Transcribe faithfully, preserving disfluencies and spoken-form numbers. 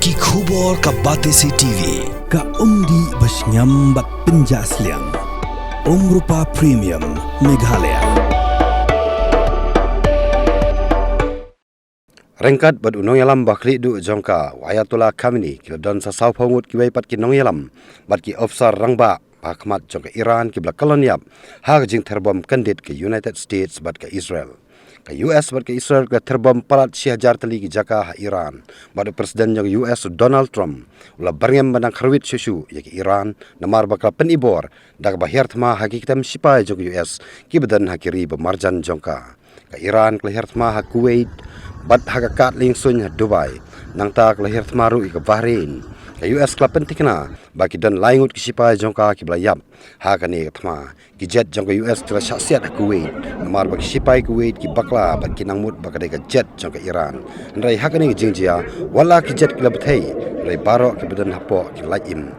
Ki khubor ka Batesi T V, ka umdih ba shngiam bad pynjah sliang. Umrupa Premium, Meghalaya. Ryngkat bad u nongïalam ba khlieh duh jong ka, u Ayatollah Khamenei, ki la don sa sawphew ngut kiwei pat ki nongïalam bad ki officer rangbah ba khmat jong ka Iran kiba la kyllon ïap ha ka jingther bom kyndit ka United States bad ka Israel. Ka U S bad ka Israel ki la ther bom palat shi hajar tylli ki jaka ha Iran, bad u president jong ka U S, u Donald Trump, u la byrngem ban dang kharwit shuh shuh ïa ka Iran namar ba ka la pynibor da kaba hiar thma ha ki kyntem shipai jong ka U S kiba don ha ki ri ba marjan jong ka. Ka Iran ka la hiar thma ha Kuwait bad ha ka kad liengsuiñ ha Dubai. Nangta ka la hiar thma ruh ïa ka Bahrain. Ka U S ka la pynthikna ba ki don lai ngut ki shipai jong ka kiba la ïap ha kane ka thma. Ki jet jong ka U S ki la shah siat ha Kuwait namar ba ki shipai Kuwait ki bakla bad ki nang mut ba ka dei ka jet jong ka Iran. Hynrei ha kane ka jingjia, wat la ki jet ki la bthei, hynrei baroh kiba don hapoh ki la lait im.